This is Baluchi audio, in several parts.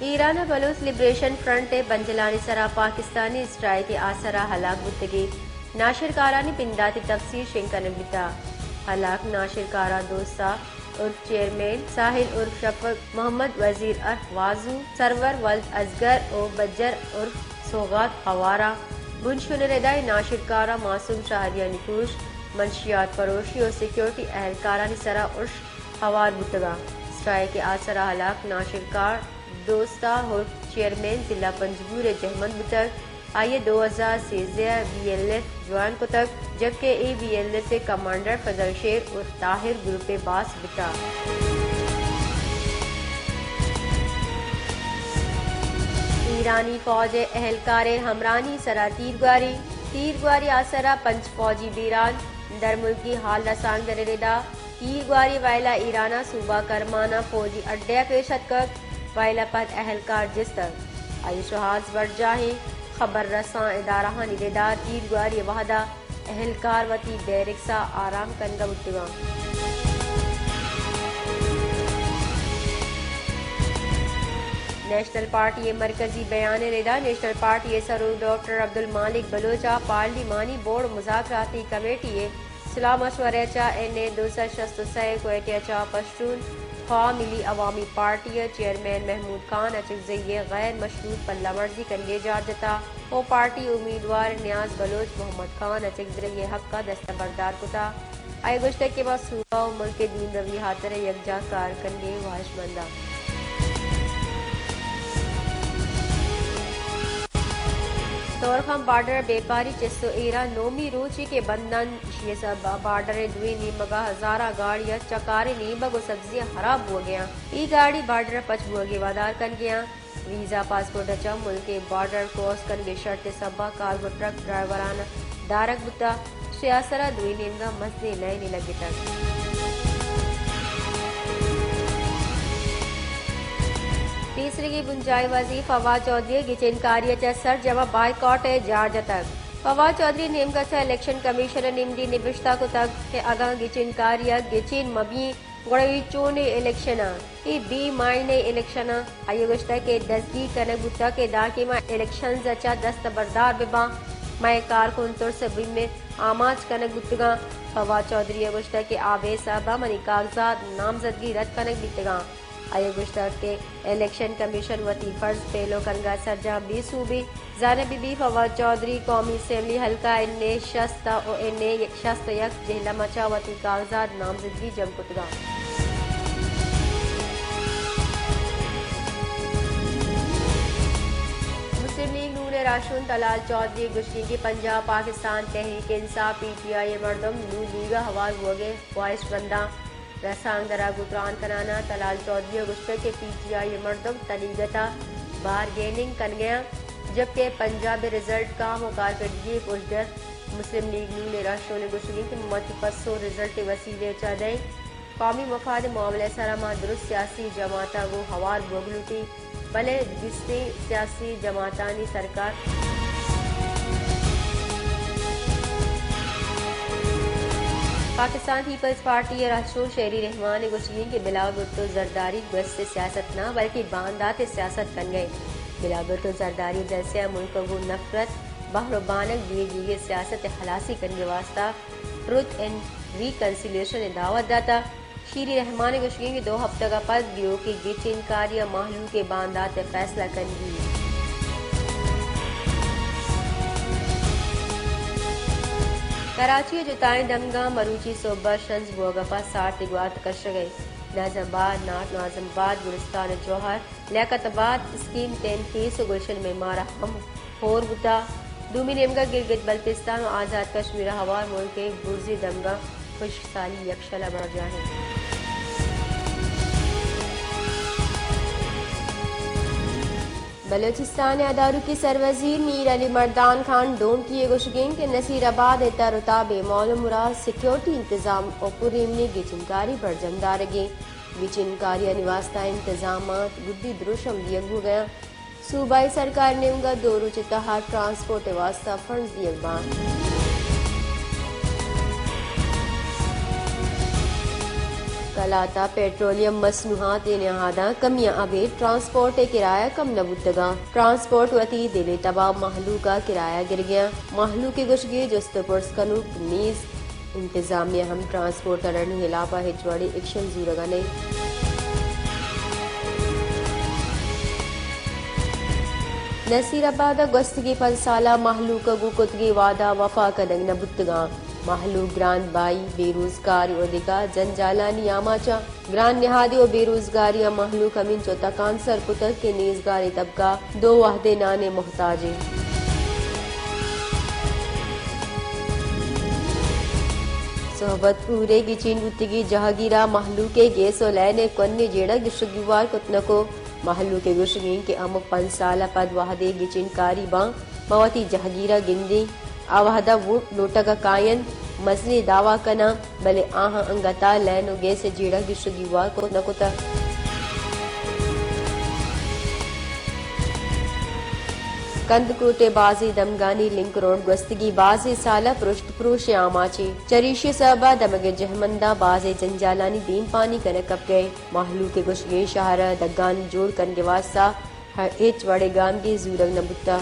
ایران ءَ بلوچ لبریشن فرنٹ ءِ بنجلانی سرا پاکستانی اسٹرائیک ءِ آسرا ہلاک بوتگیں ناشرکارانی بنداتی تفصیل شنگ کنگ بیتا۔ ہلاک ناشرکاراں دوستا عرف چیئرمین، ساحل عرف شفق، محمد وزیر عرف وازو، سرور ولد اصغر و بجر عرف سوغات ہوارا۔ بنشون ردائی ناشرکاراں معصوم شہریانی کوش، منشیات پروشی و سیکیورٹی اہلکارانی سرا ارش ہوار بوتگاں۔ اسٹرائیک ءِ آسرا ہلاک ناشرکار دوستا عرف چیئرمین ضلع پنجگور ءِ جہمند بوتگ۔ آئی ءَ دو ہزار سیزدہ ءَ بی ایل ایف جوائن کتگ، جبکہ اے بی ایل ایف ءِ کمانڈر فضل شیر عرف طاہر گروپ ءِ باس بوتگ۔ ایرانی فوج ءِ اہلکار ءِ ہمراہانی سرا تیرگواری، تیرگواری آسرا پنچ فوجی بیران۔ درملکی حال رسانکدر ءِ ردا تیرگواری وئیلا ایران ءِ صوبہ کرمان ءَ فوجی اڈہ ءَ پیش اتکگ، وئیلا پد اہلکار جستگ۔ آئی ءِ شوہاز برجاہیں خبر رساں ادارہانی ردا تیرگواری ءِ وہدا اہلکار وتی بیرکس ءَ آرام کنگا بوتگاں۔ نیشنل پارٹی ءِ مرکزی بیان ءِ ردا نیشنل پارٹی ءِ سروک ڈاکٹر عبدالمالک بلوچ ءَ پارلیمانی بورڈ مذاکراتی کمیٹی ءِ صلاح مشورہ ءَ چہ این اے دو سد شست و سئے کوئٹہ ءَ چہ پشتون خواہ ملی عوامی پارٹی ءِ چیئرمین محمود خان اچکزئی ءِ غیر مشروط پلہ مرزی کنگے جار جتا و پارٹی امیدوار نیاز بلوچ محمد خان اچکزئی ءِ حق ءَ دستبردار کتا۔ آئی ءَ گوشتگ کہ ما صوبہ و ملک ءِ دیمروی ءِ ہاترا یکجاہ کار کنگے واہشمنداں۔ تورخم بارڈر ءَ بیپاری چست و ایران نومی روچے کہ بنداں، ایشی ءِ سبب ءَ بارڈر ءِ دوئیں نیمگ ءَ ہزاراں گاڑی ءِ چکاریں نیمگ و سبزیاں ہراب بوگیاں۔ اے گاڑی بارڈر ءَ پچ بوگی وادار کنگیاں۔ ویزا پاسپورٹ ءَ چہ ملک ءِ بارڈر کراس کنگ ءِ شرط ءِ سبب ءَ کارگو ٹرک ڈرائیوراں دارگ بوتگ۔ شے آسرا دوئیں نیمگا مزنیں لائنے لگتگ۔ پیسریگیں بنجاہی وزیر فواد چوہدری ءَ گچین کاری ءَ چہ سرجم ءَ بائیکاٹ ءِ جار جتگ۔ فواد چوہدری ءِ نیمگ ءَ چہ الیکشن کمیشن ءَ نمدی نبشتہ کتگ کہ اگاں گچین کاری ءَ گچین مہ بی گڑا اے چونیں الیکشن آں؟ اے بے معنی الیکشن آں۔ آئی ءَ گوشتگ کہ دزگیر کنگ بوتگ کہ دانکہ ما الیکشنز ءَ چہ دست بردار بہ باں، مئے کارکن ترس ءِ بیم ءَ آماچ کنگ بوتگاں۔ فواد چوہدری ءَ گوشتگ کہ آ بے سبب ءَ منی کاغذات نامزدگی رد کنگ بیتگاں۔ آئی ءَ گوشتگ کہ الیکشن کمیشن وتی فرض پیلو کنگ ءَ سرجم بے سوب بیت۔ زانگ بہ بیت فواد چوہدری قومی اسمبلی حلقہ این اے شست ءُ این اے شست ءُ یک جہلم ءَ چہ وتی کاغذات نامزدگی جم کتگ اَنت۔ مسلم لیگ نون ءِ رہشون طلال چوہدری ءِ گوشگ اِنت کہ پنجاب ءَ پاکستان تحریک انصاف، پی ٹی آئی، ءِ مردم نون لیگ ءَ ہوار بوگ ءِ خواہشمنداں۔ رسانکدراں گوں تران کنان ءَ طلال چوہدری ءَ گوشتگ کہ پی ٹی آئی ءِ مردم تنیگت ءَ بارگیننگ کنگ ءَ اَنت، جبکہ پنجاب ءِ رزلٹ کام ءُ کارکردگی ءِ پژدر۔ مسلم لیگ نون ءِ رہشون ءِ گوشگ اِنت کہ ما وتی پسو رزلٹ ءِ وسیلہ ءَ چہ دئیں، قومی مفاد ءِ معاملہ ءِ سرا ما درست سیاسی جماعتاں گوں ہوار بوگ لوٹیں۔ بلے درستیں سیاسی جماعتانی سرکار۔ پاکستان پیپلز پارٹی ءِ رہشون شیری رحمان ءِ گوشگ اِنت کہ بلاول بھٹو زرداری گوست ءِ سیاست نہ بلکیں باندات ءِ سیاست کنگ ءَ اِنت۔ بلاول بھٹو زرداری ءِ جلسہ ءَ ملک ءَ گوں نفرت، بہر ءُ بانگ، دیگیگ ءِ سیاست ءِ ہلاسی کنگ ءِ واستہ ٹروتھ اینڈ ریکنسیلیشن ءِ دعوت داتگ۔ شیری رحمان ءِ گوشگ اِنت کہ دو ہپتگ ءَ پد دیوک ءِ گچین کاری ءَ مہلوک ءِ باندات ءِ فیصلہ کنگی اِنت۔ کراچی ءِ جتائیں دمگاں مروچی سہب ءَ شنز بوگ ءَ پد سارتی گوات کشگ ءَ اِنت۔ ناظم آباد، نارتھ ناظم آباد، گلستان جوہر، لیاقت آباد، اسکیم ٹین کیس ءُ گلشن معمار ءَ ہم ہور بوتگ۔ دومی نیمگ ءَ گلگت بلتستان ءُ آزاد کشمیر ءَ ہوار ملک ءِ برزی دمگاں خشک سالی یکشل ءَ برجاہ اِنت۔ بلوچستان ءِ ادارکی سروزیر میر علی مردان خان ڈونکی ءِ گوشگ اِنت کہ نصیر آباد ءِ تر ءُ تاب ءِ مول ءُ مراد سیکیورٹی انتظام ءُ پر ایمنی گچین کاری برجم دارگ اِنت۔ گچین کاریانی واستہ انتظامات گڈی دروشم دیگ بوگ ءَ اَنت۔ صوبائی سرکار ءِ نیمگ ءَ دو روچ ءِ تہا ٹرانسپورٹ ءِ واستہ فنڈز دیگ باں۔ کل لہتا پیٹرولیم مصنوعات ء نہاداں کمی ء ابید ٹرانسپورٹ ء کرایہ کم نہ بوتگاں۔ ٹرانسپورٹ وتی دل ء تبا مہلوک ء کرایہ گرگیاں۔ مہلوک ء گوشگی جست ء پرس کنوک نیست۔ انتظامیہ ہم ٹرانسپورٹ ء رڑنی ہلاپ ء ہچ وڑیں ایکشن زورگ ء نئیں۔ نصیر آباد ء گوستگی پنچ سال ء مہلوک ء گوں کتگی وعدہ وفا کنگ نہ بوتگاں۔ مہلوک گران بائی، بے روزگاری و دگہ جنجالانی آماچاں۔ گران نہادی و بے روزگاری ء مہلوک ہمینچو تکانسر کتگ کہ نیزگاریں طبقہ دو وہدے نان ء محتاج انت۔ صحبت پورے گچین بوتگی جہگیرا مہلوک ء گیس و لین ء کن ء جیڑہ گشگیوار کت نکو۔ مہلوک ء گوشگی انت کہ ہمک پنچ سال ء پد وہدے گچین کاری باں، ما وتی جہگیرا گندیں۔ آ وہدا ووٹ لوٹگ ء کاینت، مزنیں دعوی کناں، بلے آہاں انگتا لین و گیس ء جیڑہ گشگیوار کت نہ کتگ۔ کندکوٹ ء بازیں دمگانی لنک روڈ گوستگی بازیں سال ء پرشت پروش ء آماچ انت۔ چریشی ء سبب ء دمگ ء جہمندا بازیں جنجالانی دیمپانی کنگ کپگ ء انت۔ مہلوک ء گوشگیں شہر ء دگانی جوڑ کنگ ء واستہ ہ-، ہچ وڑیں گامگیج زورگ نہ بوتگ۔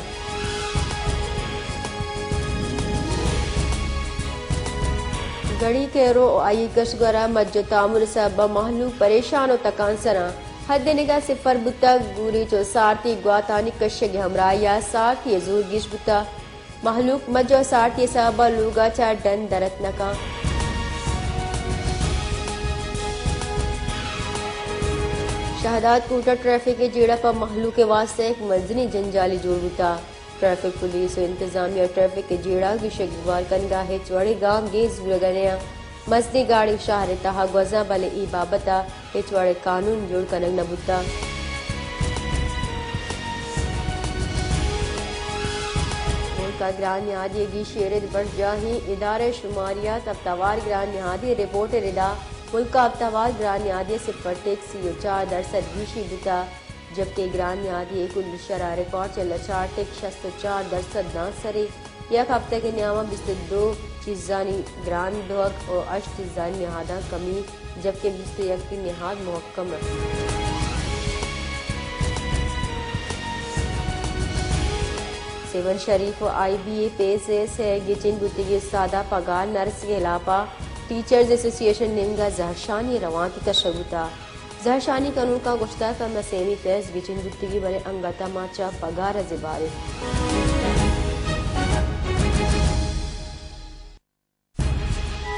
گڑی کیرو ء آئی کشگورا مج ء تامر ء سبب ء مہلوک پریشان ء تکانسراں۔ حد نگاہ صفر بوتگ، گوریچ ء سارتی گواتانی کشگ ء ہمراہی ء سارتی ء زور گیش بوتگ۔ مہلوک مج ء سارتی ء سبب ء لوگ ء چہ ڈن در اتک نہ کنت۔ شہداد کوٹ ء ٹریفک ء جیڑہ پہ مہلوک ء واستہ یک مزنیں جنجالے جوڑ بوتگ۔ ٹریفک پولیس ء انتظامیہ ٹریفک ء جیڑہ گیشگ گیوار کنگ ء ہچ وڑیں گامگیج زورگ ء نہ انت۔ مزنیں گاڑی شہر ء تہا گوزاں، بلے اے بابت ء ہچ وڑیں قانون جوڑ کنگ نہ بوتگ۔ ملک ء گران نہادی ء گیشی ء رد بنجاہیں ادارہ ء شماریات، ہپتہ وار گران نہادی رپورٹ ء ردا ملک ء ہپتہ وار گران نہادی ء صفر ٹیک سی و چار درسد گیشی بوتگ، جبکہ گران نہادی ء کل شرح ریکارڈ چل ء چار ٹیک شست و چار درسد داں سرے۔ یک ہپتگ ء نیام ء بیست و دو چیزانی گران دوگ و ہشت چیزانی نہاداں کمی، جبکہ بیست و یک نہاد محکم انت۔ سیون شریف و آئی بی اے پیس ء سئے گچین بوتگی استاداں پگار نہ رسگ ء ہلاپ ء ٹیچرز ایسوسی ایشن نیمگ ء زہرشانی روانک کشگ بوتگ۔ زہرشانی کنوکاں گوشتگ کہ ما سیمی پیس گچین بوتگی، بلے انگت ء ما چہ پگار ء زبہر ایں۔